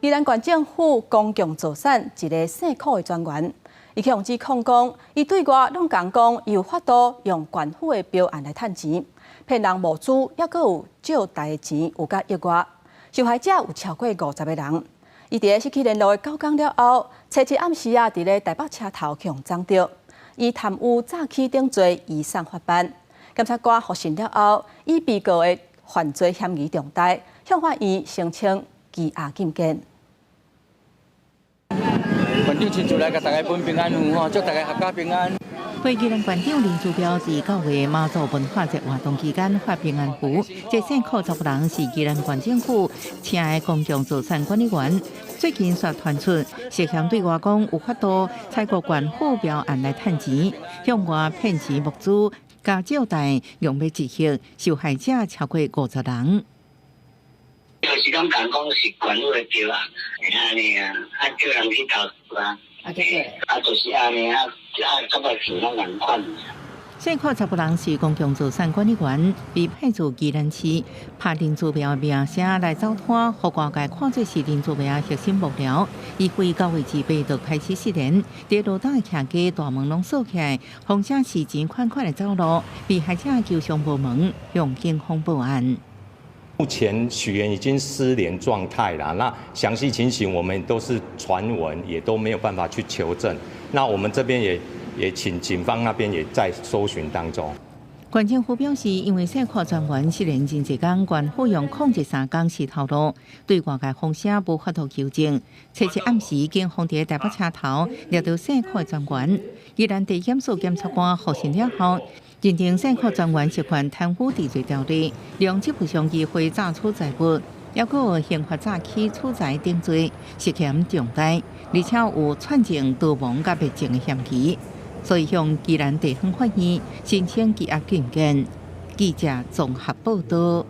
宜蘭縣政府公共造產一个姓柯的專員，伊去予指控講，伊對外攏共講，伊有法度用縣府的標案來趁錢，騙人募資，猶閣有借貸的錢有甲億外，受害者有超過50個人。伊佇咧失去聯絡的9工了後，初七暗時啊，佇咧台北車頭去予摠著，以貪污詐欺等罪移送法辦。檢察官複審了後，以被告的犯罪嫌疑重大，向法院申請羈押禁見。縣長親自來共大家分平安符吼，祝大家闔家平安。花宜蘭縣長林姿妙佇9月媽祖文化節活動期間發平安符，這姓柯查埔人是宜蘭縣政府請的公共資產管理員。最近煞傳出涉嫌對外講有法度採購縣府標案來趁錢，向外騙錢募資佮借貸，用欲一億，受害者超過50人。就是攏共講是縣府的標案，按呢啊，啊叫人去投資啊，啊就是按呢啊，啊感覺錢攏仝款。姓柯查埔人是公共資產管理員，被派駐宜蘭市，拍林姿妙名聲來走攤，予外界看做是林姿妙核心幕僚。伊會9月28就開始失聯，佇羅東的徛家大門攏鎖起來，風聲是錢款款的走路，被害者求償無門，向警方報案。目前許員已經失聯狀態了，那詳細情形我們都是傳聞，也都沒有辦法去求證。那我們這邊也請警方那邊也在搜尋當中。縣政府表示，因為姓柯專員失聯真濟工，縣府用013工時頭路，對外界風聲無法度求證。初七暗時，警方佇台北車頭掠著姓柯專員，宜蘭地檢署檢察官複審了後，認定姓柯專員涉犯貪污治罪條例，量職務上機會詐取財物，猶閣有刑法詐欺取財等罪，涉嫌重大，而且有串證逃亡佮滅證的嫌疑，所以向宜蘭地方法院申請羈押禁見。記者綜合報道。